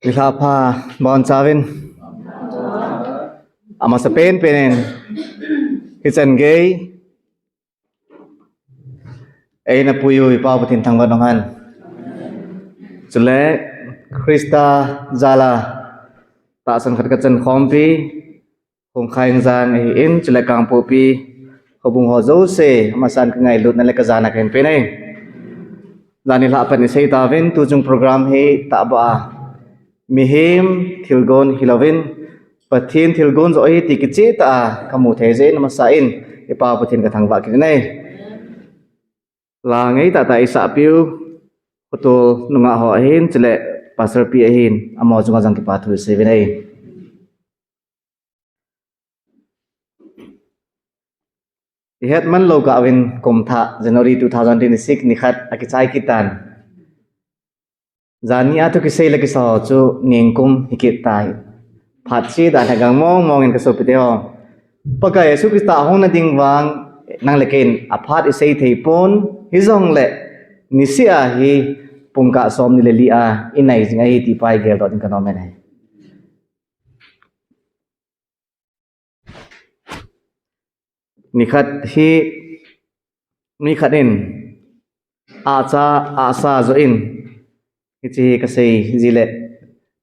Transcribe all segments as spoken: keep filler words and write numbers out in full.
Nilhah pha, bonchauvin. Amasapen penin, hichan gei eina puiyu i Pa Pathen thangvah in umhen. Chule Christa jal'a tahsan khat kachan khompi, Hungkhai Engjang ahin, chule Kangpokpi houbung ho jouse, amasan kangailutna le kajana kahin peh e. Jan nilhah a pat isei tauvin, tuchung program hi tahbeh a mihem thilgon hilouvin, Pathen thilgon joh ahi ti kicheh tah a kamu thei jeh in, amasan i Pa Pathen kathangvah kit e. La ngai tahtah isahpiu, Khotol nungah ho ahin, chule Pastor Pi ahin, amaho chunga jong kipa thu isei uvin ahi. Ihet man lou kah uvin kum thah January two thousand twenty-six nikhat akichai kit tan. Jan nia thu kisei le kisa ho chu ningkum hikit tai. Phat chida le gang mong mong in kasopi teho. Pakai Jesu Christa ahung na ding vang nang le kei in aphat isei thei pon, hijongle niseh a hi pungkah som ni le li a inai jing ahi ti pa igeldoh ding kanom e. Nikhat hi, nikhat in, ahcha, ahsa joh in, hiche hi kasei jile,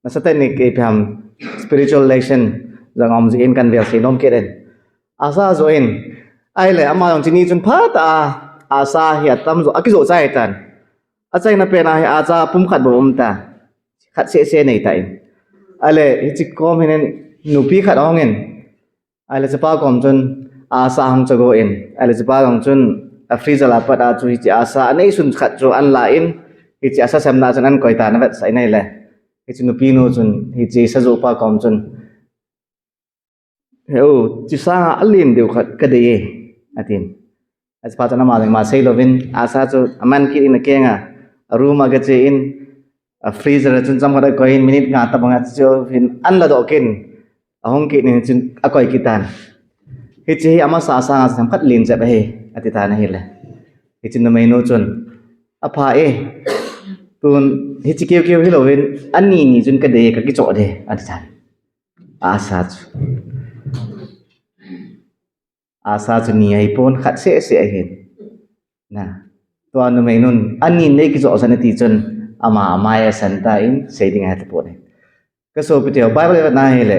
nasatah in ipi ham spiritual lesson jong aum jeh in kahin vel sei nom kit in. Ahsa joh in, ahile ama jong chuni chun phatah a, ahsa hi atam joh, akijoh chai tan. Achaina pen a hi ahcha pum khat bou um ta. Khat seh seh nei tan. Ahile, hiche kom hin nupi khat ahung in. Ahile, chupa kom chun ahsa ahung chago in. Ahile, chupa kom chun a freezer a pat a chu hiche ahsa anei sun khat chu ahin la in. Hiche ahsa semna chun ahin koi tan avetsah in ahile. Hiche nupi nu chun hiche sajoh pa kom chun He u, chusanga alen deu khat kadei e, atin. Achupa chun ama jong ima seilouvin, ahsa chu aman kit in akeng a, a room a agache in, a freezer a chun chomkhat akoi in, minute nga tobang a chu hin ahin ladoh kit in, ahung kit in chun akoi kit tan. Hiche hi amasa sanga chun themkhat len jep ahi, ati tan ahile. Hiche numeinu chun, apha e, tun hiche keu keu hilouvin, ani ni chun kadei e, kakichoh de, ati tan. Ahsa chu. Ahsa chu ni ahipon khat seh seh ahin. Na. Tua numeinun, ani nei kichoh san ati chun, ama amai asan tan, sei ding ahi tapon e. Kasopi teho, Bible a vet na hile.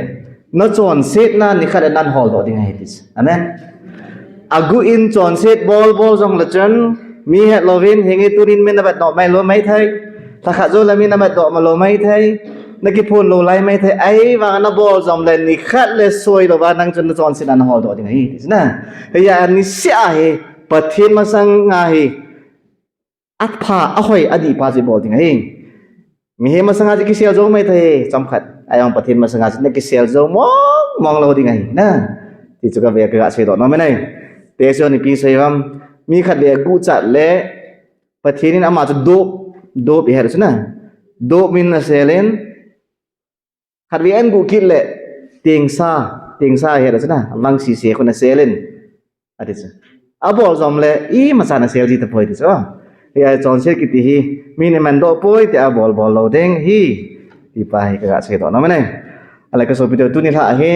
Nachonsetna nikhat le nahin holdoh ding ahi ti chu. Amen. Aguh in chonset bol bol jongle chun, mi hetlouvin, hinge tunin min navetdoh mai lou maithei. Lhakhat jou le min navetdoh mai lou maithei. Nakiphon lou lai maithei. Ahivang nabol jongle nikhat le soi louva nang chun nachonsetna naholdoh ding ahi. Tina. Hiya niseh a hi Pathen masanga hi apha, ahoi, adih pa chu ibol ding ahi. Mihem masanga chu kisel jou maithei, chomkhat. Ahivang Pathen masanga chu nakisel jou mong mong lou ding ahi. Na. Ti chu kave kaga seidoh nom e. Te chu nipi sei vam. Mi khat vei aguh chat le Pathen in ama chu dop, dop ihet u chu na. Dop min asel in, khat vei ahin guh kit le, tengsa, tengsa ihet u chu na, vang sese khun asel in. Ati chu. Abol jongle, imacha nasel ji tapoi ti chu. Hiya chonset kiti hi, min imandoh poi tia bol bol lou ding ahi. Ti pa hi kaga seidoh nom e. Ahile kasopi teho tuni lha hi,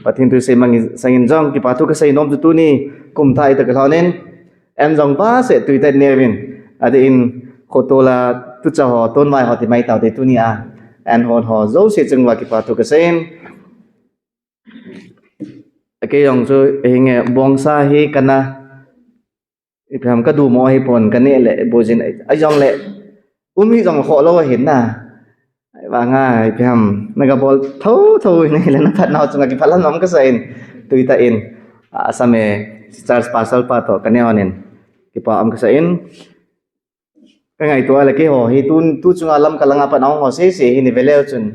Pathen thu sei mang sangin jong, kipa thu kasei nom chu tuni, kum thah ita kilhonin, An jong vase tui tah in neuvin. Adeh in khotol a tucha ho, tonvai ho ti mai taute tunia. An hon ho jouse chunga kipa thu kaseiyin. Kei jong chu hinge bongsa hi kana. Ipi ham kadu mo hipon kane le bujin. Ajongle. Um hi jong kholou ahin na. Ahivanga, ipi ham, nagabol thotho in ahile naphatnau chunga kiphalam nom kasa in, tui tah in, a, Assam e, Church Pastor pa toh, kaneo nin, kipa um kasa in, kangaito a le keiho hi, tu, tu chunga lam kalanga patnau ho sese hi niveleu chun,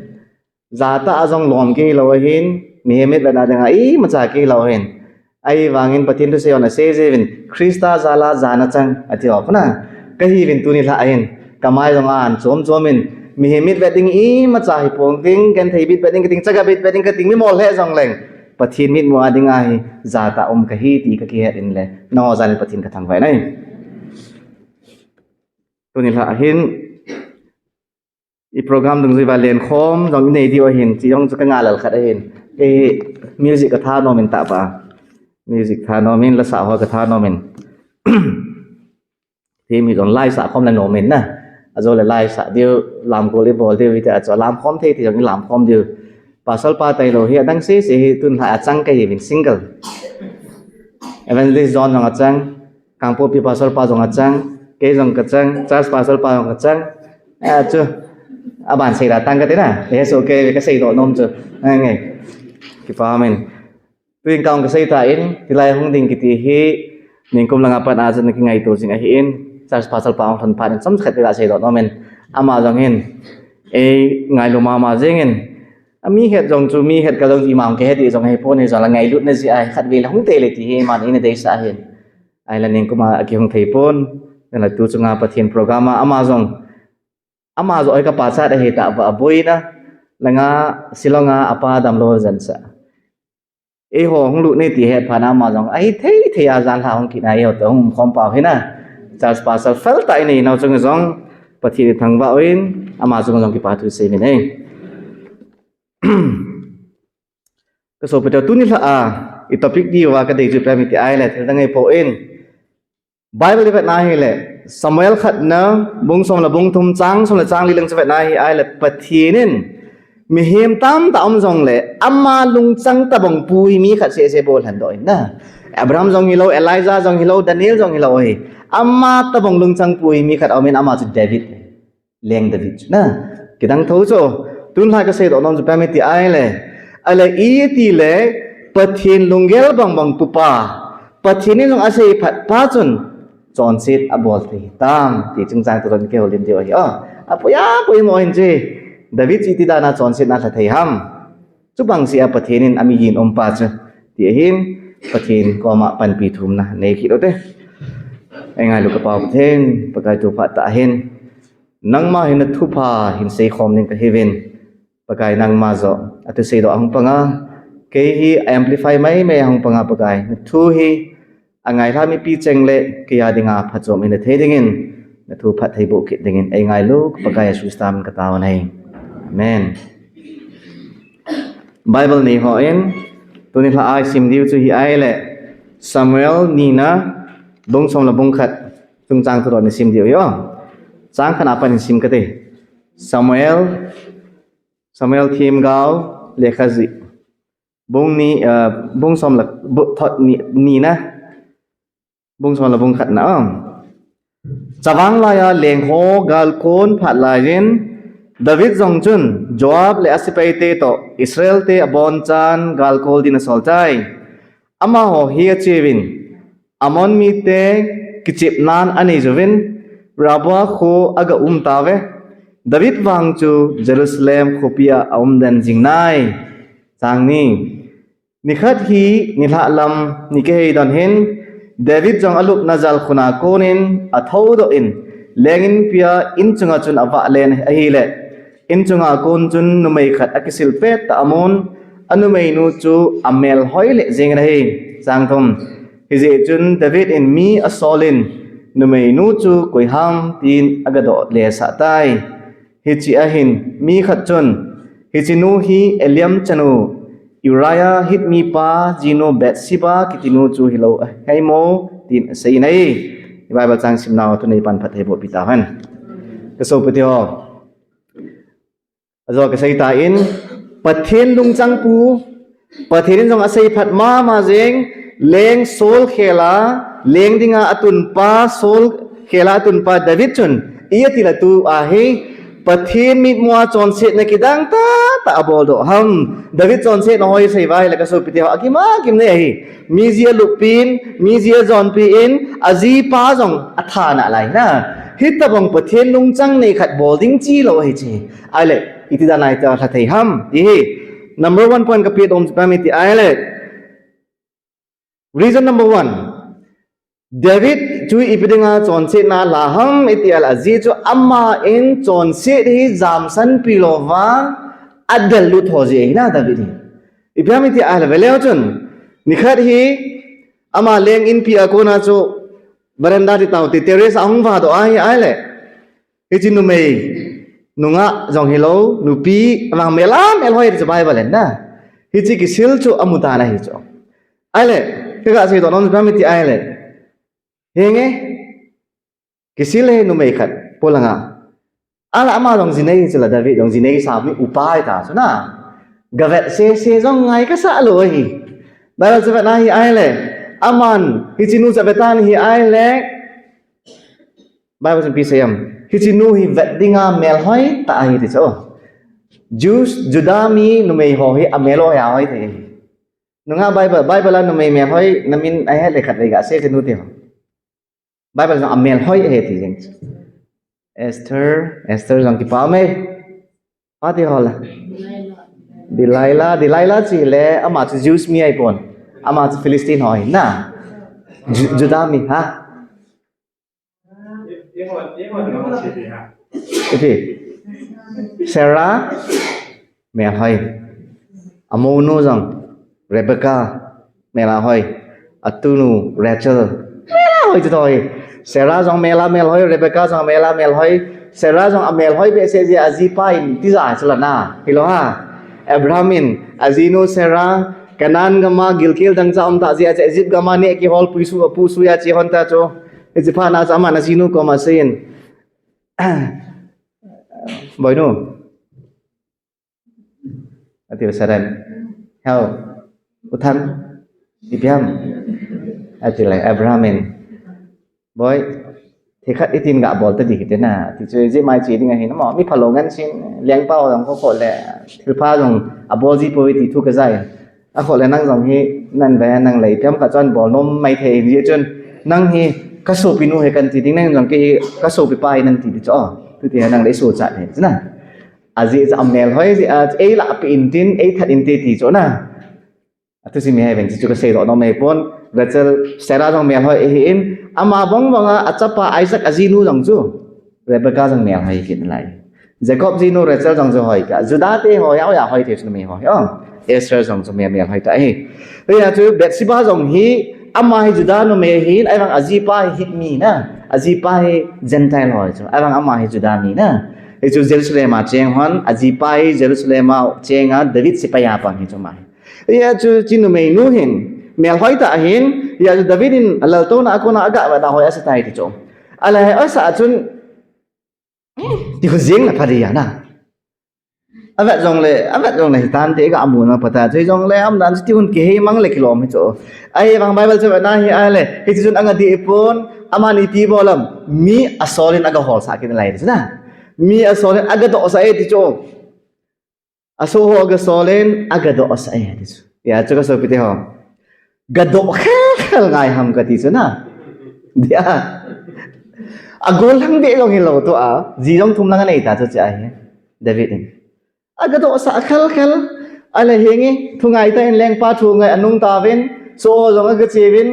jatah a jong lom kei lou ahin, mihem mitvetna dinga imacha kei lou ahin, Ahivangin Pathen thusei hon asei jiuvin, Christa jal'a jana chang, ati ho puna. Kahiuvin tuni lha ahin, kamai jong ahin chom chom in, mihem mitvet ding imacha hipon ding, genthei mitvet ding kating, chaga mitvet ding kating, mimol lheh jongleng. Pathen mitmu a dinga hi, jatah um kahi ti kakihet in le, nangho jal'in Pathen kathangvah in ahi. Tuni lha ahin, I program dungjui va lenkhom jong inei diu ahin, chi jong chu ka ngah lel khat ahin. Kei music ka tha nom in tah pa. Music tha nom in, lasa ho ka tha nom in. Theme hi jong laisa khom le nom in na. Ajou le laisa diu, lamkol i bol diu, hiti a chu lamkhom thei thei jong i lamkhom diu. Pastor pa tailou hi adang sese hi tun lha achang kahi vin single. Evangelist John jong achang, Kangpokpi pastor pa jong achang, kei jong kachang, church pastor pa jong kachang. A chu, aban sei da tang kati na. He so ke ka seidoh nom chu. Ngai ngai. Kipa min. Tuin kong kasei tan, hilai hung ding kiti hi, ningkum langa pat a chu na kingaito jing ahin, church pastor pa hung lhun phat in chomkhat tila seidoh nom in, ama jong hin, ei ngailu mama jing in, a mi het jong chu, mi het ka jong ima hung kihet ding jong hi pon hi jong la ngailutna jeh a hi khatvei la hung tei le ti hi, aman eina deisah ahin. Ahile ningkum a kihung thei pon, ahile tu chunga Pathen program a, ama jong, ama jong hi ka pachat ahi tah va aboina, langa Shillong a apa damlou jen sa. Eiho hung lut ni ti het phat na ama jong, ahi thei thei a jan lha hung kit na eiho toh hung khom pau hi na. Church pastor fel tah inei nau chung jong, Pathen i thangvah uvin, ama chung jong kipa thu sei min e. Ka sopi te tuni lha a, i topic diu va ka dei chu ipi ham iti ahile, thil dang ahipoi. Bible i vet na hile, Samuel khatna, bung som le bung thum chang, som le chang li lang chu vet na hi ahile, Pathen in, mihem tamtah um jongle, ama lungchang tabang pu hi mi khat sese bol lhen doh in na. Abraham jong hilou, Elijah jong hilou, Daniel jong hilou hi. Ama tabang lungchang pu hi mi khat um in ama chu David. Leng David chu na. Kidang tho chu. Tun lha ka seidoh nom chu ipi ham iti ahile. Ahile iti le Pathen lunggel bang bang tupa. Pathen in jong asei phat pa chun. Chonset abol thei tam. Ti chungchang toh kihoulim diu ahi. O. Apoi apoi mo hin chi. David chu iti dan a chonset na lha thei ham. Chubang seh a Pathen in amigin um pa chu. Ti ahin Pathen koma panpi thumna nei kit u te. Ei ngailu ka Pa Pathen, Pakai tu phat tah hin. Nangma hin na thupha hin seikhom ding kahiuvin. Pakai nangma joh, athusei doh ahung panga. Kei hi a amplify maimai ahung panga Pakai. Na thu hi angailha mipi cheng le kei a dinga phachom ina thei dingin. Na thu phatthei boh kit dingin. Ei ngailu, Pakai Jesu Christa min ka taona ahi. Amen. Bible nei hon, tuni lha a i sim diu chu hi ahile, Samuel nina, bung som le bung khat, chungchang thu doh ni sim diu hi o. Chang khat a pat in sim kate. Samuel, Samuel themgao, lekha jih. Bung ni, ah, bung som le, bu-, thot ni, nina. Bung som le bung khatna a. Chavang laiya lengho galkon phat laiyin, David jong chun Joab le asepaite toh Israelte abonchan galkol din asol tai. Amaho hi acheuvin, Ammon mite kichepnan anei jouvin, Rabbah kho aga um tauve. David vang chu Jerusalem khopia aum den jing nai. Chang ni. Nikhat hi nilhah lam ni kihei don hin, David jong alupna jalkhun a konin athoudoh in, leng inpia inchunga chun avah len ahile, inchunga kon chun numei khat akisil pettah amun, anumeinu chu amel hoi lheh jengin ahi. Chang thum. Hijeh chun David in mi asolin, numeinu chu koiham tin agadoh lesah tai. Hiche ahin, mi khat chun, hiche nu hi Eliam chanu, Uriah Hit mipa jinu Bathsheba kitinu chu hilou ahi mo, tin asei in ahi. Bible chang simnau thunei pan phatthei boh pi tauhen. Ka sopi teho. Ajo kasei tan, Pathen lungchang pu, Pathen in jong asei phat mama jeng, leng Saul khela, leng dinga atunpa, Saul khela atunpa David chun, iti le tua hi, Pathen mitmua chonsetna kidang tah tah abol doh ham. David chonsetna hoi sei uva ahile ka sopi teho, akim akim nei ahi. Mi ji alupin, mi ji ajonpin, ajipa jong atha nalai na. Hitobang Pathen lungchang nei khat bol ding chilou ahi che. Ahile, iti dan a iti lha thei ham, ti hi. Number one point kapeh dom chu ipi ham iti ahile. Reason number one. David chu ipi dinga chonsetna la ham iti ahile ajeh chu aman chonset hi jamsanpi louva adel lut ho jeh ahi na David hi. Ipi ham iti ahile veleu chun. Nikhat hi ama leng inpi a kona chu veranda ti tau ti terrace a ahung vahdoh ahi ahile. Hiche numei, Nungah jong hilou, nupi, amang mel a melhoi ti chu Bible in na. Hiche kisil chu amu tan ahi chu. Ahile, kaga seidoh nom chu ipi ham iti ahile, henge, kisil hi numei khat polanga. Ahile ama jong jinei chu la, David jong jinei sa mi upa ahi ta chu na. Gavet sese jong ngai kasa lou ahi. Bible chu vet na hi ahile, aman hiche nu chu avetan hi ahile, Bible chun ipi asei em? Hiche nu hi vet dinga melhoi tah ahi ti chu. Jews, Judah mi numei ho hi amelhoi ahoi thei ahi. Nungah Bible, Bible a numei melhoi namin ahet le khatvei gasei chu nu ti ho. Bible jong amelhoi ahi ti jeng. Esther, Esther jong kipa me. Pati ho la. Delilah, Delilah chu le, ama chu Jews mi ahipon. Ama chu Philistine ho ahi na. Ju-, Judah mi, ha? Ipi. Sarah, melhoi. Amonu jong, Rebecca, melhoi. Atunu, Rachel, melhoi chu toh. Sarah jong mel a melhoi, Rebecca jong mel a melhoi. Sarah jong amelhoi behseh jeh a ajipa in tija chu la na. Hilou ham. Abraham in, ajinu Sarah, Canaan gam a gilkel dangchah um tah jeh a chu Egypt gam a neh kihol puisu, puisu a che hon ta chu. Hiche phat na chu aman ajinu koma asei in. Boinu. Ati le Sarah in. Heo. U Than. Ipi ham. Ati le Abraham in. Boi. Thil khat itin gabol ta ding hite na. Ti chu ijeh mai che ding ahi na mo. Mi phalou ngen sin. Lengpa ho jong kho kho le. Thilpha jong abol ji poi ti thu kajai. Akhoh le nang jong hi, nang ve, nang le ipi ham khat chun bol nom mai thei in jeh chun, nang hi kasopinu hi kan ti ding, nang jong kei hi kasopipa hi nang ti ding chu, o, chuti hi nang le isohchat hi, chu na. Ajeh chu amelhoi jeh a, ei lahpeh intin, ei that inte ti chu na. Athusim hi ven chu kaseidoh nom ahipon, Rachel, Sarah jong melhoi ahin, ama bang bang a, achapa Isaac ajinu jong chu. Rebecca jong melhoi kit nalai. Jacob jinu Rachel jong chu hoi kit a. Judah te ho jao jao hoi thei chu numei ho hi. O, Esther jong chu mel, melhoi tah ahi. Hijeh a chu Bathsheba jong hi, ama hi Judah numei ahin, ahivang ajipa hi Hit mi na. Ajipa hi Gentile ho chu. Ahivang ama hi Judah mi na. Hichu Jerusalem a cheng hon, ajipa hi Jerusalem a cheng a David sepai a pang hi chu ama hi. Hijeh a chu hiche numei nu hin, melhoi tah ahin, hijeh a chu David in alaltouna a kona agah vet a hoi asah tai ti chu. Ahile hoi asah a chun, Ti khu jeng na pha dia na. Avet jong le, avet jong le hitante ga amu na pha ta. Chu jong le aum dan chu ti hun kihei mang le kilom hi chu. Ahivang Bible chu vet na hi ahile. Hichu chun anga dih pon, amani ti bol am. Mi asol in aga holsah kit nalai chu na. Mi asol in aga dohsah e ti chu. Asoh ho aga sol in, aga dohsah e ti chu. Hijeh a chu kasopi te ho. Ga doh khel khel ngai ham kati chu na. Dia. Agol lang deh jong hilou tua. Ji jong thum lang anei ta chu chia hi. David in. Aga dohsah khel khel. Ahile henge, thu ngai tah in lengpa thu ngai anung tauvin. Soh ho jong aga cheuvin.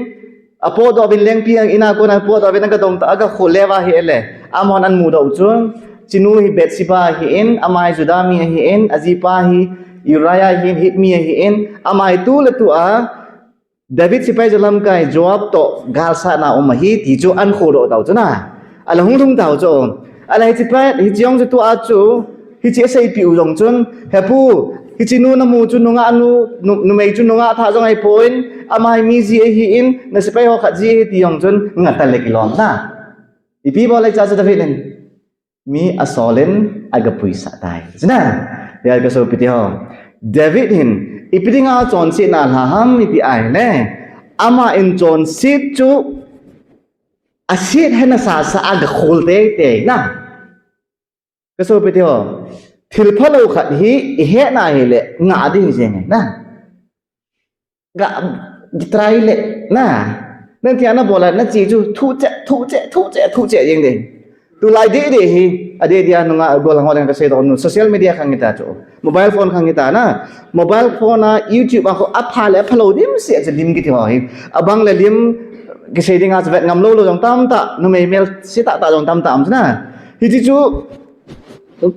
Apotdoh uvin lengpi in a kona apotdoh uvin aga dong ta, aga khol le va hi ele. Amahon amu doh u chun. Hiche nu hi Bathsheba ahin, ama hi Judah mi ahin, ajipa hi Uriah ahin, Hit mi ahin, ama hi tu le tu a, David sepai jalamkai Joab toh galsatna um ahi, ti chu ahin khol doh tau chu na. Ahile hung lhung tau chu. Ahile hiche pa, hiche jong chu tua chu, hiche aseipeh u jong chun, He pu, hiche nu namu chu nungah nu, nu, numei chu nungah thah jong ahipon, ama hi mi ji ahin, na sepai ho khat ji ahi ti jong chun, ngat tan le kilom na. Ipi bol le cha chu David in. Mi asol in aga puisah tai. Chu na, hijeh a kasopi te ho. David hin, ipi dinga chonsetna alha ham iti ahile. Ama in chonset chu, aset hena sasa aga khol tei tei na. Kasopi te ho. Thil phalou khat hi, ihet na hile, ngah ding jeng na. Ga try le na. Nang thia nabol a nache chu thuche, thuche, thuche, thuche jeng ding. Tulai deh deh hi. Adeh deh a nungah gollhang ho ding kasei doh nom. Social media khang hita chu. Mobile phone khang hita na. Mobile phone a YouTube a khu apha le aphalou dimset chu lim kiti ho hi. Abang le lim kisei dinga chu vet ngam lou lou jong tamtah. Numei melse tah tah jong tamtah um chu na. Hiti chu.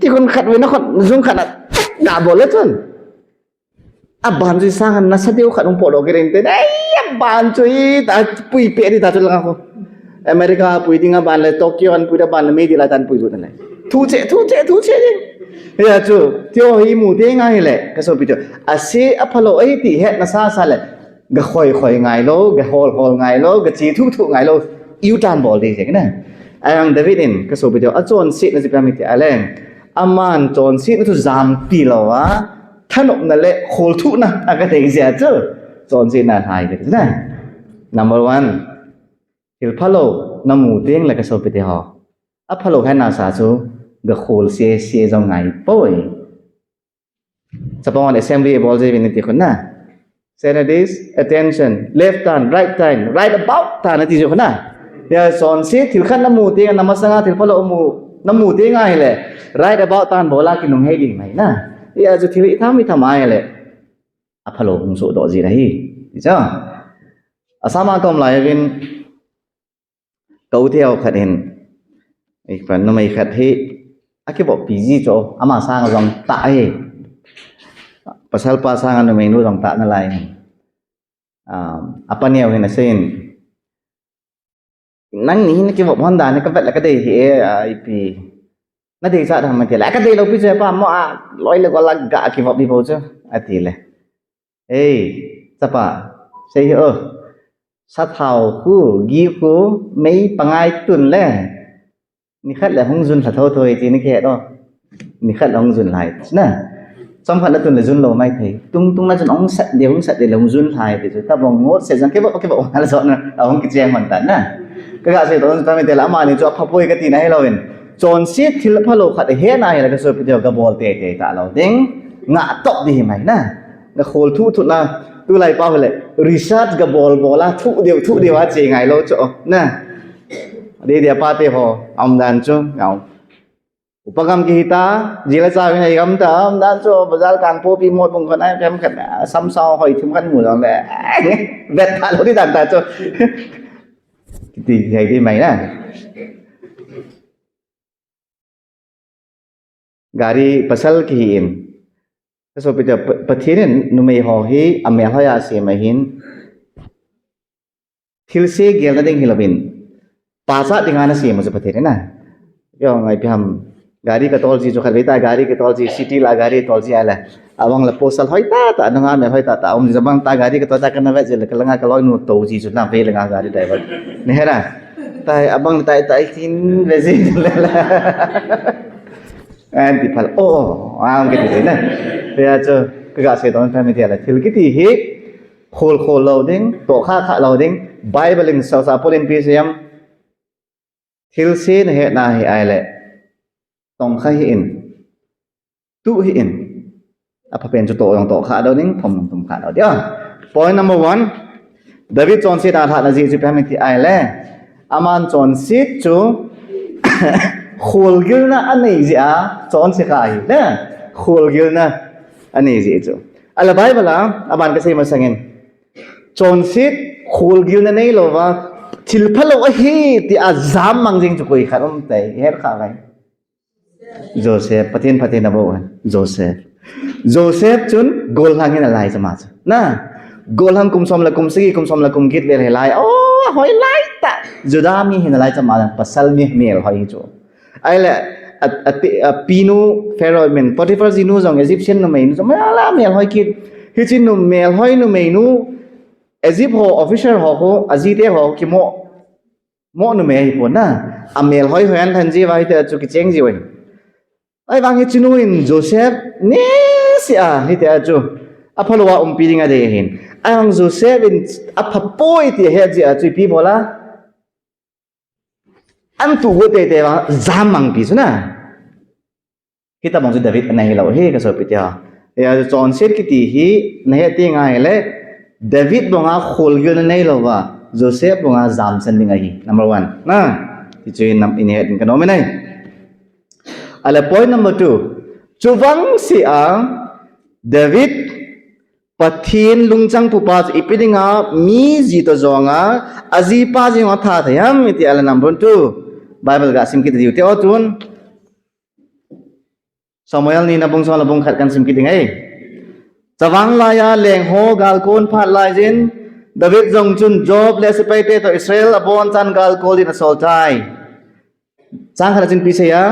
Ti khun khatvei na khun jung khat na. Gabol le chun. Aban chu sang han nasa deu khat hung potdoh kit in te. Ai, aban chu hita pui peh ding ta chu langa khu. America pui ding aban le Tokyo ahin pui ding aban le mei ding lai tan pui lut nalai. Thu che, thu che, thu che ding. Hia chu, tiho hi mu teng ahile, ka sopi teho. Ase aphalou ahi ti hetna sasa le, ga khoi khoi ngai lou, ga hol hol ngai lou, ga che thu thu ngai lou, U-turn bol ding jeng na. Ahivang David in, ka sopi teho, achonsetna chu ipi ham iti ahile, aman chonsetna chu jampi louva, thanopna le kholthuhna a ka dei jeh a chu, chonsetna alhai ding na. Number one, thil phalou na mu teng le, ka sopi teho, aphalou hetna sa chu ga khol sese jong ngai poi. Chapang hon assembly bol jeh uvin iti khun na. Saturdays, attention, left turn, right turn, right about turn ati jeh khun na. Hia chonset thil khat na mu teng, na masanga thil phalou mu, na mu teng ahile, right about turn bol a kinung hei ding mai na. Hia chu thil itham itham ahile, aphalou hung sohdoh jin ahi. Ti chu. Asama ka um lai uvin, ka u thei ho khat hin, numei khat hi, akivoppi ji chu, ama sanga jong tah ahi. Pasal pa sanga numei nu jong tah nalai. Um, apa neo hin aseiyin, nangni hin kivop hon dan hi ka vet le ka dei hi e, a, ipi. Na deisah dan ham ati le, ka dei lou pi chu pa mo a, loi le gol a ga kivop hi bou chu, ati le. Ei, chapa, sei hi o. Sathao khu, ghi khu, mei pangai tun le. Nikhat le hung jun lha tho tho e ti na kihet o. Nikhat le hung jun lha e. Na. Chomkhat na tun le jun lou mai thei. Tung tung na chun hung sat de, hung sat de le hung jun lha e ti chu. Tabang ngot se jang kivop, kivop hal jong na. Ahung kicheng man tan na. Ka ga sei to, tami te la amani chu apha poi kati na hilou in. Chonset thil phalou khat ahe na hile ka sopi teho, ga bol teitei talou ding. Ngah top ding hi mai na. Ga khol thuh thuh na. Tulai pa hile. Research ga bol bol a. Thuh deu, thuh deu a che ngai lou chu. Na. Dei dei a pa teho. Aum dan chu. Ngau. Upa gam kihi ta, jila cha hin ei gam ta, aum dan chu, bazar Kangpokpi mot bung khat ai, kem khat, samsao hoi thum khat mu jong le. Vet talou ding dan ta chu. Kiti, kiti mai na. Gari pasal kihi in. Ka sopi teho, Pa-, Pathen in numei ho hi, amelhoi a asem ahin. Thilse gelna ding hilouvin, pachat dinga ana sem u chu Pathen in a. Jong ipi ham, gari ka tol ji chu khatvei ta, gari ka tol ji, city la gari tol ji ahile. Abang le pasal hoi tah tah, nunga melhoi tah tah, um ji abang ta gari ka tol ta kana vet ji le, ka langa ka loinu tou ji chu lam vei langa gari driver. Ni hera. Tai abang tai tai kin ve ji le la. Anti phal, oh, oh, ang kiti le na. Hia chu, ka ga sei don family la, thil kiti hi, Khol khol lou ding, tohkha kha lou ding, Bible in Sasa Paul in ipi asei em, thilse nahet nahi ahile, tongkha hih in, tuh hih in, aphapen chu toh jong tohkha lou ding, thom jong thomkha lou ding. Ah, point number one, David chonset a alhahna jeh chu ipi ham iti ahile, aman chonset chu, kholgilna anei jeh a, chonse kha ahile, kholgilna anei jeh chu. Ahile Bible a, aban kasei masangin, Chonset, kholgilna neilouva, thil phalou ahi, tia jam mang jing chu koi khat um tai, het kha vai. Joseph, Pathen, Pathen abol, Joseph. Joseph chun, gollhang hin alai chama chu. Na, gollhang kum som le kum sagi, kum som le kum get vel hilai. Oh, hoilai ta. Juda mi hin alai chama, pasal mi melhoi hi chu. Ahile, a, a, a, pinu Pharaoh min, Potiphar jinu jong Egyptian numei nu jong, mala melhoi kit. Hiche nu melhoi numei nu, Egypt ho, officer ho, ho, ajite ho, kimo, mo numei ahipon na. Amelhoi hoi an than jiuva hiti a chu kicheng jiu ahi. Ahivang hiche nu in Joseph, nese a, hiti a chu. Aphalou a umpi ding adei ahin. Ahivang Joseph in apha poi ti ahet jeh a chu ipi bol a. An tuh got teitei vang, jam mangpi chu na. Hitobang chu David ana hilou hi, ka sopi teho. Hia chonset kiti hi, nahet teng ahile, David banga kholgilna neilouva, Joseph banga jamsan ding ahi. Number one. Na, ti chu in nam in het in kanom in ahi. Ahile point number two. Chuvang seh a, David Pathen lungchang pupa chu ipi dinga mi ji toh jonga, ajipa jong atha thei ham iti ahile number two. Bible ga sim kit diu te o tun. Samuel ni na bung som le bung khat kan sim kit ding ahi. Chavang laiya leng ho gal kon phat laijin, David jong chun Joab le sepaite toh Israel abonchan gal kol din asol tai. Chang khat a chun ipi asei a,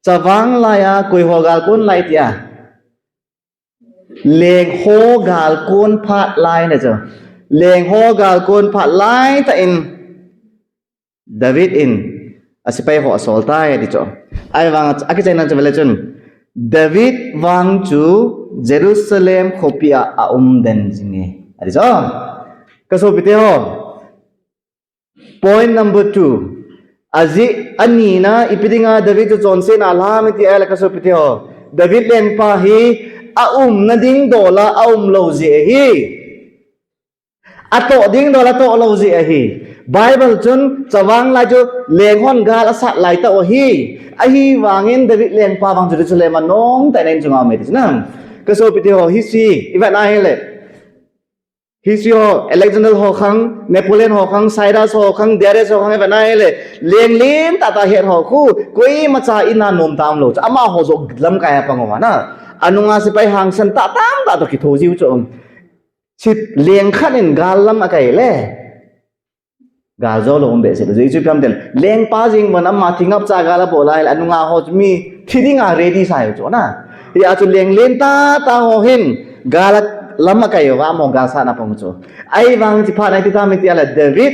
Chavang laiya koi ho gal kon lai tia? Leng ho gal kon phat lai na chu. Leng ho gal kon phat lai tah in David in asepai ho asol tai ati chu. Ahivang akichaina chu vele chun, David vang chu Jerusalem khopi a aum den jing e ati chu. Ka sopite ho, point number two. Ajeh, anina, ipi dinga David chu chonsetna alha ham iti ahile ka sopite ho, David lengpa hi aumna ding dol a aum lou jeh ahi. Atoh ding dol a atoh lou jeh ahi. Bible chun chavang lai chu leng hon gal asat lai tah u ahi. Ahivangin David lengpa vang chu Jerusalem a nong tah in a in chunga um e ti chu na. Ka sopite ho, history i vet na ahile, history ho, Alexander ho khang, Napoleon ho khang, Cyrus ho khang, Darius ho khang i vet na ahile, leng len tah tah het ho khu, koimacha in a nom tam lou chu, amaho joh lamkai a pang uva na. Anunga sepai hangsan tah tamtah toh kitho jiu chu um. Hiche leng khat in gal lam akai le, gal jou lou um behseh. Ajeh chu ipi ham itile, lengpa jeng pon ama thingapcha gal abol a ahile, anunga ho chu mi thi dinga ready sa u chu na. Hia chu leng len tah tah ho hin gal a lam akai uva, amaho gal satna pang chu. Ahivang hiche phat a iti tam iti ahile, David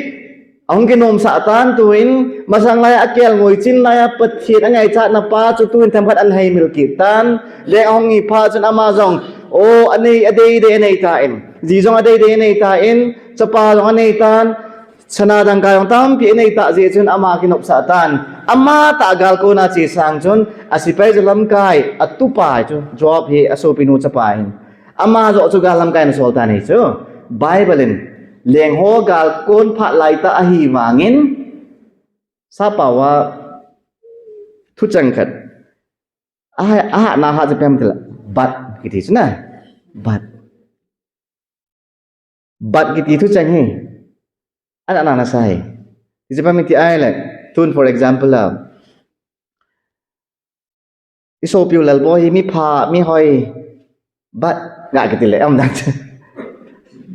ahung kinomsah tan, tuin masang laiya akelngoi chin laiya Pathen angaichatna pa chu tuin themkhat ahin heimil kit tan. Leng ahung hi phat chun ama jong, o, anei, adeidei anei tan, ji jong adeidei anei tan, chapa jong anei tan, sana dangka jong tampi anei tah jeh chun ama kinopsah tan. Ama tah gal kona che sang chun, asepai chu lamkai atupa chu Joab hi asopinu chapa ahin, ama joh chu gal lamkai in asol tan ahi chu. Bible in leng ho gal kon phat lai tah ahivangin, sappao a thucheng khat, aha, ahatna a chu ipi ham itile, but kiti chu na. But, but kiti thucheng hi ana, ana nasa hi. Ipi ham iti ahile, tun, for example la, isopiu Lalboi hi mipha, mihoi, but ga kiti le, aum dan chu.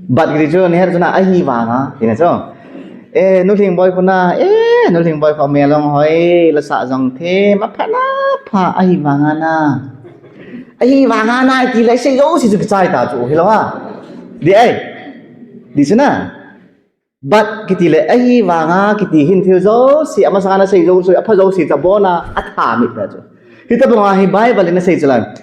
But kiti chu nahet chu na, ahivanga tina chu. E, Nu Lhingboi khu na, e, Nu Lhingboi khu melhoi, lasa jong them, apha na pha, ahivanga na, ahivanga na itile sei jouse chu kichai ta chu hilou ham? Di ai, di chu na. But kiti le, ahivanga kiti hin thil jouse, amasanga nasei jouse, apha jouse chu abona atha mit ta chu. Hitobanga hi Bible in asei chu lai.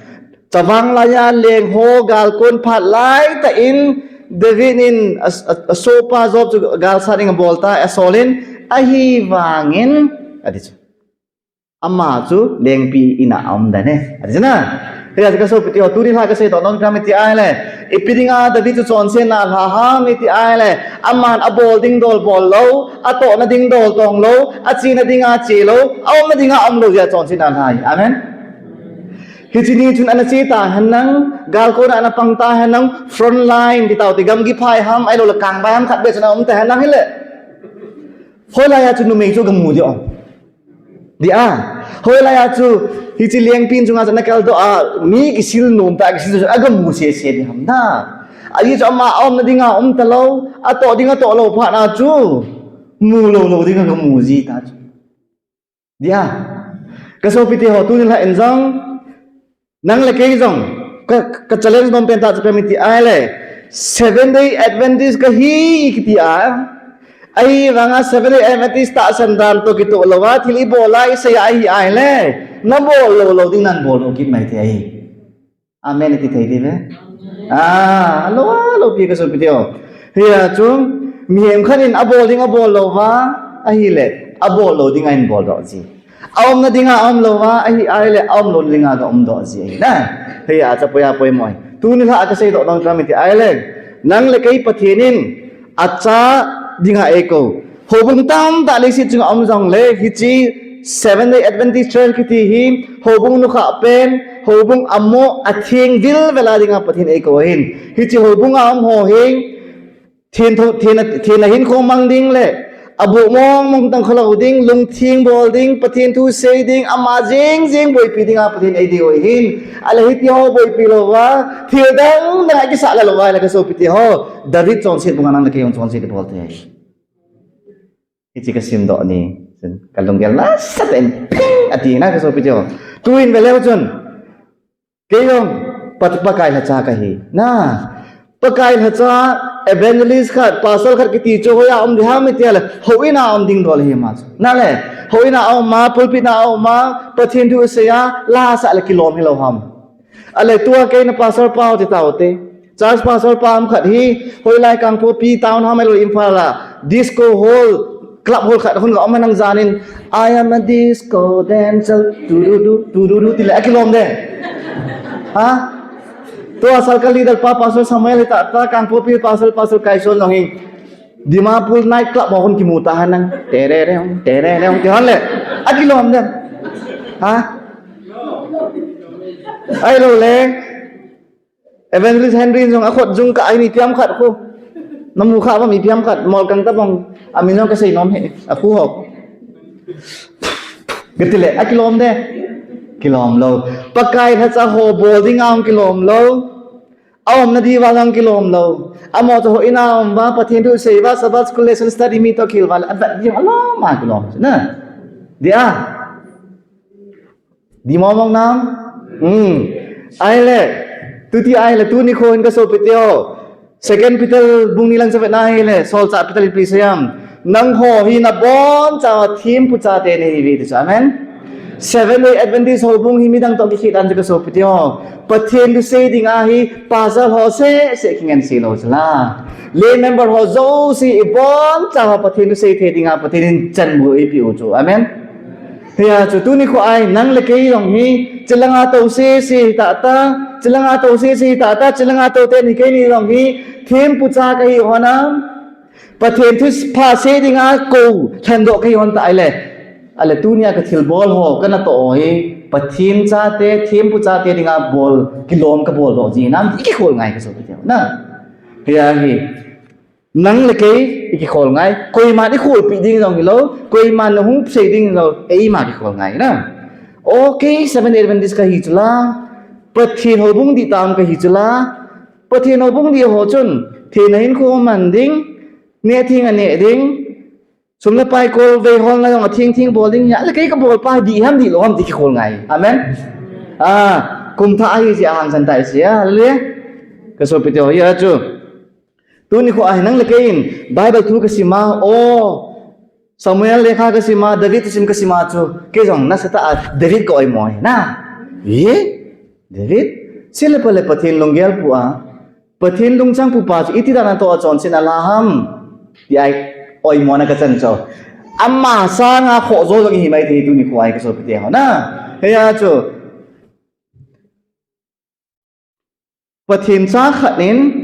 Chavang laiya leng ho gal kon phat lai tah in, David in a, a, asopa Joab chu galsat ding abol tai, asol in, ahivangin ati chu. Ama chu lengpi in a aum dan e, ati chu na. Hia chu ka sopite ho, tuni lha kasei doh nom ipi ham iti ahile, ipi dinga David chu chonsetna alha ham iti ahile, aman abol ding dol bol lou, atohna ding dol tong lou, achena dinga che lou, aumna dinga aum lou jeh a chonsetna alha ahi. Amen. Hiche ni chun ana che ta henlang, gal kona ana pang ta henlang, front line ti tao te, gamgi phai ham, ahilou le kangbai ham khat beh chun aum ta henlang hile, hoilaiya chu numei chu gamu diu ham? Dia. Hoilaiya chu hiche lengpi in chunga chu ana kaldoh a, mi kisil nom tah, kisil chu agamu sese ding ham na. Ajeh chu ama aumna dinga aum talou, atoh dinga atoh lou phat na chu mu lou lou dinga gamu ji ta chu. Dia. Ka sopite ho, tuni lha in jong, nang le kei jong, ka, ka challenge nom pen tah chu ipi ham iti ahile, Seventh Day Adventist kahi kiti a, ahivanga Seventh Day Adventist tahsan dan toh kitoh louva thil ibol a, isei a ahi ahile, nabol lou lou ding nan bol lou kit mai thei ahi. Amen iti thei diu ve. A, alou, alou pi ka sopite ho. Hia chu, mihem khat in abol ding abol louva ahile, abol lou dinga ahin bol doh ji. Aumna dinga aum louva ahi ahile, aum lou dinga gaum doh ji ahi na. Hia chu apoi a poimo ahi. Tuni lha a kasei doh nom ipi ham iti ahile, nang le kei Pathen in acha dinga eikou. Houbung tamtah leiset chunga um jongle, hiche Seventh Day Adventist Church kiti hi, houbung nukhah pen, houbung amo, atheng vilvel a dinga Pathen eikou ahin. Hiche houbung a um ho hi, thenna, thenna hinkho mang ding le, aboh mong mong tang khalou ding, lungtheng bol ding, Pathen thu sei ding, ama jeng jeng boipi dinga Pathen eidei u ahin. Ahile hiti ho boipi louva, thil dang dang a kisah la louva, ahile ka sopite ho, David chonset banga nang le kei jong chonset ibol thei. Hiche kasim doh ni, kalunggel nasatah in ping ati na ka sopite ho. Tuin veleu chun. Kei jong, Pakai lhacha kahi. Na. Pakai lhacha, evangelist khat, pastor khat kiti chu hoiya um ding ham iti le, houin a um ding dol hi ma chu. Na le, houin a um a, pulpit a um a, Pathen thu sei a, la sa le kilom hilou ham. Ale tua kei na pastor pa ho ti tau te. Church pastor pa um khat hi, hoilai Kangpokpi town ham elo Imphal a, disco hall, club hall khat hun ga um nang janin, "I am a disco dancer, tu du du, tu du du," ti le, akilom de. Ha? Tua circle leader pa, Pastor Samuel, ta, ta Kangpokpi pastor, Pastor Kaisol nong hi. Dimapur night club ho hun kimu ta han nang. Tere re, tere re, ti han le. Akilom de. Ha? Ahilou le. Evangelist Henry jong akhut jung ka ai mi piam khat khu. Namu kha ba mi piam khat, mol kang ta bang. Amin jong kasei nom he. Akhu ho. Gati le, akilom de. Kilom lou. Pakai lhacha ho bol ding a kilom lou. Aum na di va lang kilom lou. Amo to ho ina um va, Pathen thu sei va, Sabbath school lesson study mi to khil va, abat di alom a kilom. Na. Dia. Di mo mong nam? Hmm. Ahile. Tuti ahile, tuni kho hin kasopite ho. Second Peter bung ni lang sa na ahile, Solchah Peter ipi sei ham. Nangho hi nabonchauvin thempu chate nahiuve ti chu. Amen. Seventh Day Adventist houbung hi midang to kikhet dan chu kasopite ho. Pathen thu sei ding ahi, pastor ho seh seh kingen sei lou chu la. Lay member ho jouse ibonchauva Pathen thu sei thei dinga Pathen in chanbu eipeh u chu. Amen. Hia chu tuni kho ai nang le kei jong hi, chilanga to seh seh hi ta ta, chilanga to seh seh hi ta ta, chilanga to te ni kei ni jong hi, thempu cha kahi hon a, Pathen thupha sei dinga kou lhendoh kahi hon ta ahile. Ale tunia kathilbol ho, kana toh ho hi, Pathen chate, thempu chate dinga bol, kilom kabol doh ji nam, i kikhol ngai kasopite ho. Na. Hia hi. Nang le kei, i kikhol ngai. Koiman i kholpeh ding jong hilou. Koiman na hung sei ding jong hilou. Eima kikhol ngai na. Okay, Seventh Day Adventist kahi chu la. Pathen houbung dih tam kahi chu la. Pathen houbung dih ho chun. Thina hinkho man ding. Neh theng a neh ding. Sum le pai kol vei holna jong a thing thing bol ding. Hia le kei kabol pa dih ham dih lou ham ti kikhol ngai. Amen. Ah, kum thah ahi jeh a hangsan tai sia. Hallelujah. Kasopite ho hia chu. Tuni kho ahi nang le kei in Bible thu kasim a, o, Samuel lekha kasim a, David thusim kasim a chu, kei jong nasatah a David ka oimo ahi na. E? David? Sile pale Pathen lunggel pu a, Pathen lungchang pu pa chu iti dan a toh a chonset na la ham. Ti a oimona kachan chu. Ama sanga khoh jo jong ihi mai thei tuni kho ahi kasopite ho na. Hia chu. Pathen cha khat in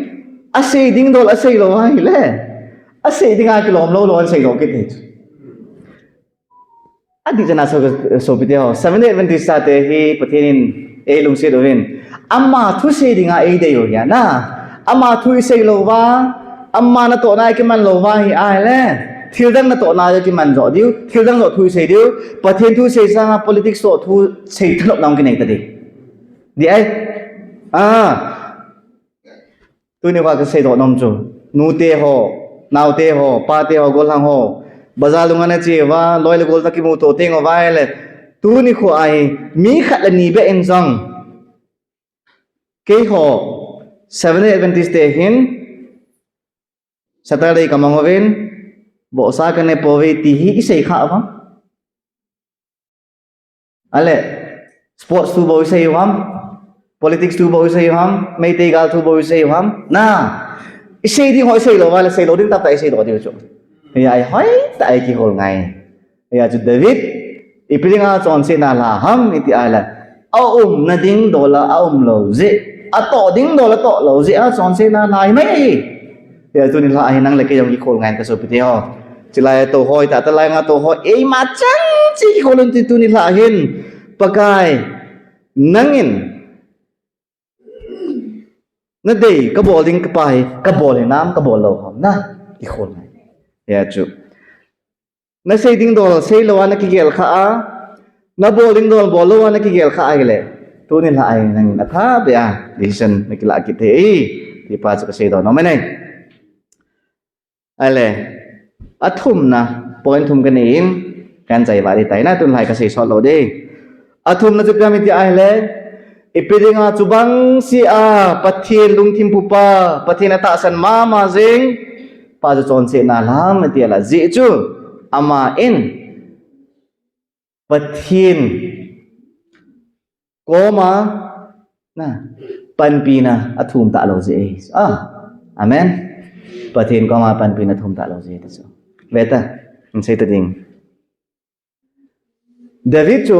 asei ding dol asei lou ahile, asei dinga kilom lou lou asei lou kit hi chu. Adih chan a so, sopite ho, Seventh Day Adventist chate hi Pathen in eilungset uvin. Ama thusei dinga eidei u hia na. Ama thu isei lou va, ama natohna ikiman lou va hi ahile, thildang natohna ikiman jo diu, thildang jo thu isei diu, Pathen thusei sanga politics toh thusei thanop na kinei ta ding. Di ai. Ah. Tuni kho a kasei doh nom chu. Nute ho, naote ho, pate ho, gollhang ho. Bazar lung a nache uva, loi le gol nakimuto teng uva ahile. Tuni kho ahi, mi khat le ni beh in jong. Keiho, Seventh Day Adventist te hin, Saturday kamang uvin, vohsa kane pouve ti hi isei kha uvam. Ale, sports thu bou isei u ham, politics thu bou isei u ham, Meitei gal thu bou isei u ham. Na, isei ding ho isei lou vale, sei lou ding tamtah isei lou ding chu. Hia hi hoitah a ikihol ngai. Hia chu David, ipi dinga chonsetna la ham iti ahile, aumna ding dol a aum lou jeh, atoh ding dol a toh lou jeh a chonsetna la hi mai. Hia tuni lha a hin nang le kei jong kikhol ngai kasopite ho. Chulai a tou ho, tah tah lai nga tou ho, eima chang chu kikhol un ti tuni lha a hin. Pakai, nangin, nadei, kabol ding kapa hi, kabol hinam, kabol lou ham na, kikhol ngai. Hia chu. Nasei ding dol, sei lou a nakigel kha a. Nabol ding dol, bol lou a nakigel kha ahile. Tuni lha a hin nangin atha beh a, decision nakilah kit thei. Ti pa chu kasei doh nom e. Ale, athumna, point thum kanei in, kahin chai vah ding tai na, tun lha a kasei sot lou ding. Athumna chu ipi ham iti ahile, ipi dinga chubang sea Pathen lungthim pupa, Pathen atahsan mama jing pa chu chonsetna ham iti ahile, ajeh chu aman Pathen koma na panpina athum talou jeh ahi. Ah, amen. Pathen koma panpina athum talou jeh ahi chu. Veta, in sei ta ding. David chu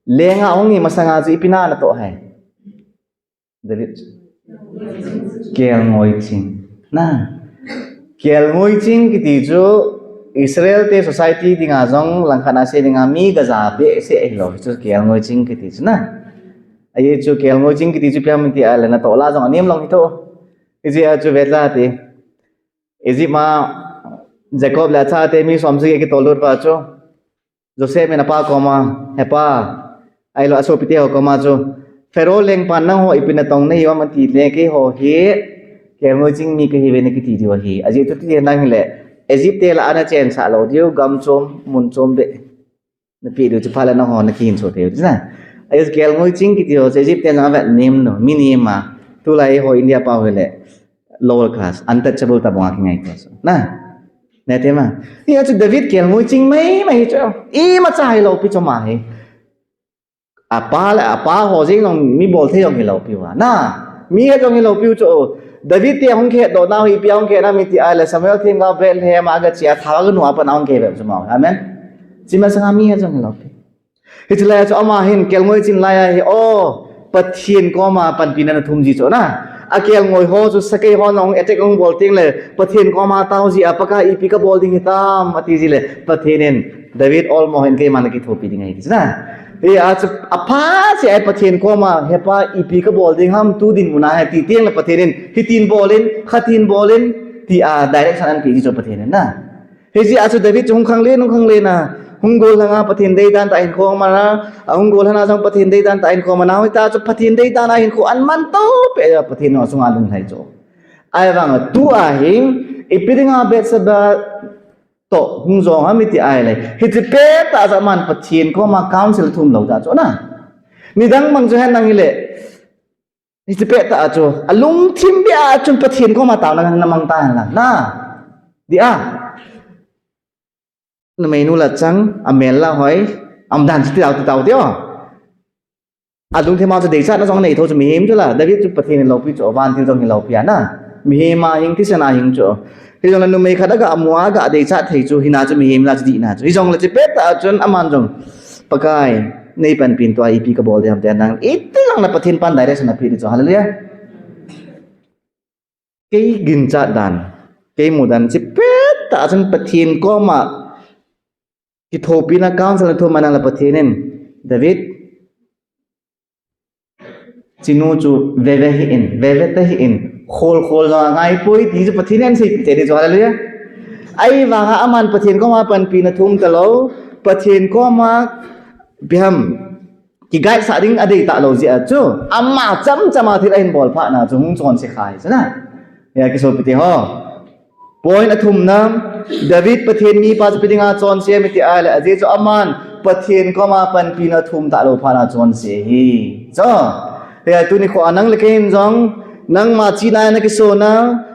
lenga ahung hi masanga chu ipi na natoh ham? David chu kelngoi ching. Na. Kelngoi ching kiti chu Israel te society dinga jong langkhat a sei dinga mi gaja behseh hilou. Chu kelngoi ching kiti chu na. Ajeh chu kelngoi ching kiti chu ipi ham iti ahile natoh lah jong anem lou hito. Ijeh a chu veta ti. Egypt a Jacob le achate mi som sagi akitol lut uva chu Joseph in apa koma, hepa, ahilou asopite ho koma chu, Pharaoh lengpan nangho ipi natong nahiu ham ati le keiho hi kelngoi ching mi kahiuve nakiti diu ahi. Ajeh chu ti nang hile, Egypt te lah a nachensah lou diu, gam chom, mun chom beh. Napeh diu chu phat le nangho nakihinso thei u chu na. Ajeh chu kelngoi ching kiti ho chu Egypt te jong avet nem lou, mi nem a. Tulai ho India pao hile lower class, untouchable tabang a kingai to so. Na. Nete ma. Hijeh a chu David kelngoi ching maimai hi chu. Imacha hilou pi chu ama hi. Apa le, apa ho jeng jong mi bol thei jong hilou piu a. Na. Mi het jong hilou piu chu. David te ahung kihetdoh nau hi ipi ahung kihet nau ham iti ahile Samuel themgao Bethlehem a agache a thao aganu a pat ahung kihe bep chu ama. Amen. Chi masanga mi het jong hilou pi. Hiche lai a chu ama hin kelngoi ching lai ahi, o, Pathen koma panpina athum ji chu na. Akelngoi ho chu sakei hon ahung attack ahung bol teng le, Pathen koma tao ji a, Pakai ipi kabol ding hitam, ati ji le, Pathen in, David, olmo hih in, keiman nakithopi ding ahi, ti chu na. Hijeh a chu, apha sea Pathen koma, hepa ipi kabol ding ham, tu dinmun a hi, ati teng le Pathen in, hitin bol in, khatin bol in, tia direction anapeh ji chu Pathen in na. Hijeh a chu David chu hung khanglen, hung khanglen a, hung gollhang a Pathen deidan tah a hinkho aman a, ahung gollhang a jong Pathen deidan tah a hinkho aman a, hita chu Pathen deidan a hinkho aman to peh a Pathen chunga lunglhai chu. Ahivang a tua hin, ipi dinga Bathsheba toh hung jong ham iti ahile, hiche pettah a chu aman Pathen koma counsel athum lou ta chu na. Nidang mang chu hen nang hile, hiche pettah a chu, alungthim beh a chun Pathen koma taona namang ta hen lang. Na. Dia. Numei nu la chang, amel la hoi, umdan chu ti tau, ti tau ti o. Alungthim a chu deichatna jong nei tho chu mihem chu la, David chu Pathen in loupi chu, vantil jong hi loupi a na. Mihem a hing, thisan a hing chu. Hijongle numei khat aga mu a, aga deichat thei chu, hina chu mihem la chu dihna chu. Hijongle hiche pettah a chun aman jong, Pakai, nei panpin tua ipi kabol ding ham tia nang. Iti jongle Pathen pan direction apeh ding chu. Hallelujah. Kei ginchat dan, kei mu dan, hiche pettah a chun Pathen koma kithopina counsel athum aman a le Pathen in, David, chinu chu veve hih in, veve ta hih in, khol khol jong angai poi ti chu Pathen in aseipeh ding chu, hallelujah. Ahivang a aman Pathen koma panpina athum talou, Pathen koma ipi ham, kiguide sah ding adei talou jeh a chu, ama cham cham a thil ahin bol phat na chu hung chonse kha hi chu na. Hia kisopite ho. Point athumna, David Pathen mipa chu ipi dinga chonse ham iti ahile, ajeh chu aman Pathen koma panpina athum talou phat na chonse ahi. Chu. Hia tuni kho a nang le kei hin jong, nangma chihna a nakisona,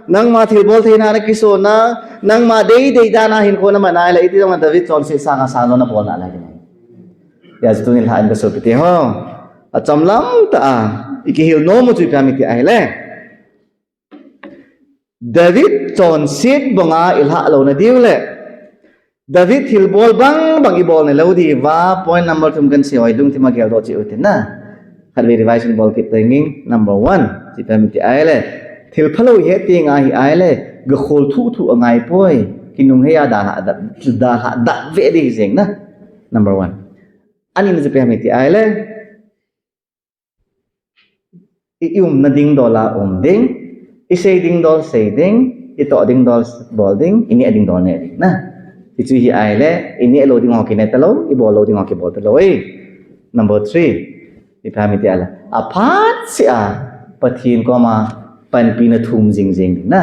nangma thilbol theina a nakisona, nangma deidei dan a hinkho naman ahile, iti jong a David chonse sanga sang jong nabol nalai ding ahi. Hia chu tuni lha in kasopite ho. Achom lam tah a, ikihil nom u chu ipi ham iti ahile, David chonset banga ilhah louna diu le, David thilbol bang bang ibol ne lou diuva, point number thum kan sei hoi, lungthim a geldoh cheh u tin na. Khatvei revise in bol kit tengin, number one, ipi ham iti ahile, thil phalou ihet teng ahi ahile, gakhol thuh thuh angai poi, kinunghei a dalha, dalha, dalha ve ding jeng na. Number one. Anina chu ipi ham iti ahile, i, i umna ding dol a um ding, isei ding dol sei ding, itoh ding dol bol ding, ineh ding dol neh ding na. Hichu hi ahile, ineh lou ding ho kineh talou, ibol lou ding ho kibol talou e. Number three, ipi ham iti ahile, aphat sea Pathen koma panpina thum jing jing ding na.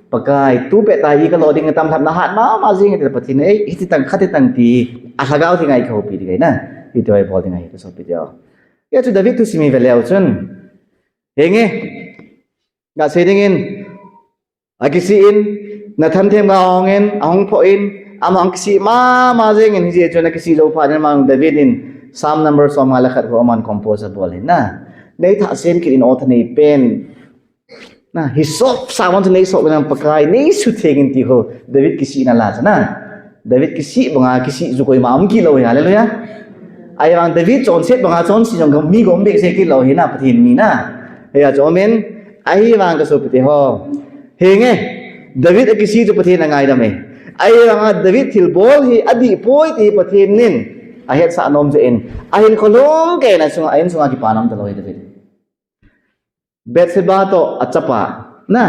Pakai, tu pettah hi kalo ding tam lhap na hat mama jing ati le Pathen in, ei, hiti tang, khati tang ti, alhagao thei ngai kihoupi ding ahi na. Peter hoi bol ding ahi, so Peter. Hia chu David thusim hi ve leu chun. Henge. Ga sei dingin. Akisih in, Nathan themgao ahung in, ahung phoh in, ama ahung kisih mama jeng in, hijeh chun akisih jou phat in, ama David in, Psalm number som nga le khat khu aman compose abol in na. Nei thah sem kit in aw tha nei pen. Na, hi sop sa man chu nei sop in Pakai, nei sutheng in ti ho, David kisihna la chu na. David kisih banga, kisih ju koima um kit lou hi, hallelujah. Ahivang David chonset banga chonse jong mi gom behseh kit lou hi na, Pathen mi na. Hia chu amen. Ahivang ka sopite ho. Henge. David akisih chu Pathen angaidam e. Ahivanga David thilbol hi adih poi ti Pathen in ahetsah nom jeh in. Ahin kholhung kei na sunga, ain sunga kipa nom talou hi David. Bathsheba toh achapa. Na.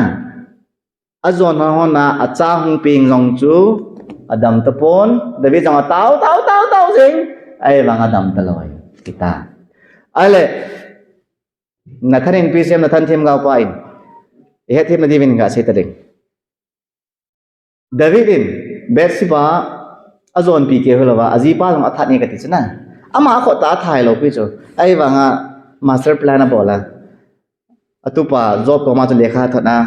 Ajon hon hon a, acha hung peng jong chu adam tapon, David jong atao, tao, tao, tao jeng, ahivang adam talou ahi, kita. Ahile, Nathan in ipi asei em, Nathan themgao pa in, ihet them na diuvin ga sei ta ding. David in, Bathsheba, ajonpi keu hilou va, ajipa jong athat e kati chu na. Ama akhut a athat lou pi chu, ahivanga master plan abol a. Atupa Joab koma chu lekha athot a.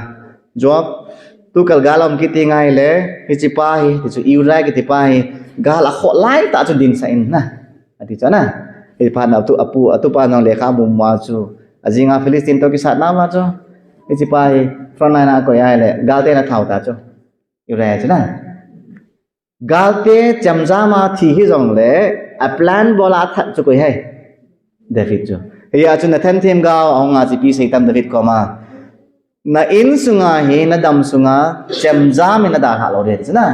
Joab, tukal gal aum kit ding ahile, hiche pa hi, ti chu Uriah kiti pa hi, gal akhoh lai tah chu dinsah in na. Ati chu na. Hiche pa na atu, apu, atupa nang lekha amu ma chu. Ajing a Philistine toh kisatna ma chu. Hiche pa hi, front line a akoi ahile, galte in athau ta chu. Uriah chu na. Galte chemjam a thi hijongle, aplan bol a athat chu koi ham? David chu. Hia chu Nathan themgao ahung a chu ipi asei tam David koma. Na insunga hi, na dam sunga, chemjam in na dalhah lou ding chu na.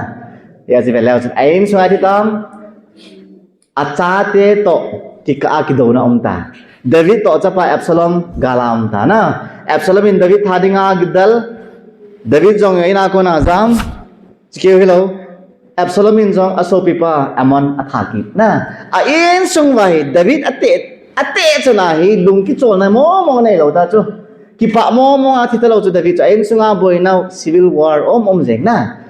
Hia chu ve leu chun, a insunga thi tam, achate toh, kikah a kidouna um ta. David toh achapa Absalom, gal a um ta na. Absalom in David that dinga kidel, David jong in a kona jam, Chikeu hilou, Absalom in jong asopipa Amnon athat kit na. A insung uva hi David ate, ate chana hi lung kicholna mong mong neilou ta chu. Kipah mong mong a thi talou chu David chu a insunga boina civil war um um jeng na.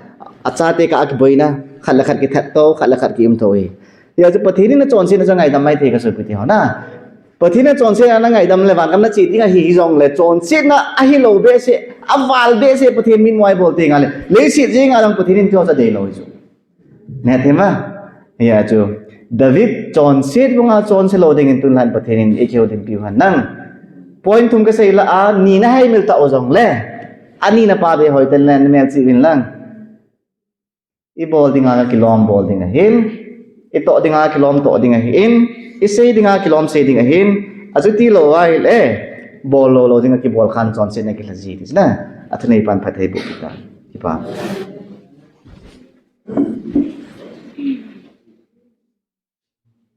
Achate kah a kiboina, khat le khat kithat to, khat le khat kium to hi. Hia chu Pathen in achonsetna chu ngaidam maithei ka sopite ho na. Pathen in achonsetna na ngaidam le vangam na che ding ahi hijongle, chonsetna ahilou behseh, aval behseh Pathen min moi bol teng le, leiset jenga jong Pathen in tiho cha deilou chu. Neh thim va? Hia chu. David chonset banga chonse lou dingin tunlhan Pathen in eikihoulimpiu hen lang. Point thum kasei la a, ni na heimil tau jongle. Ani na pa be hoi ten le na melchih uvin lang. Ibol dinga kilom bol ding ahin, itoh dinga kilom toh ding ahin, isei dinga kilom sei ding ahin, achuti lou ahile, bol lou lou dinga kibol khan chonsetna kilha ji ti na, athanei pan phatthei boh kita, kipa.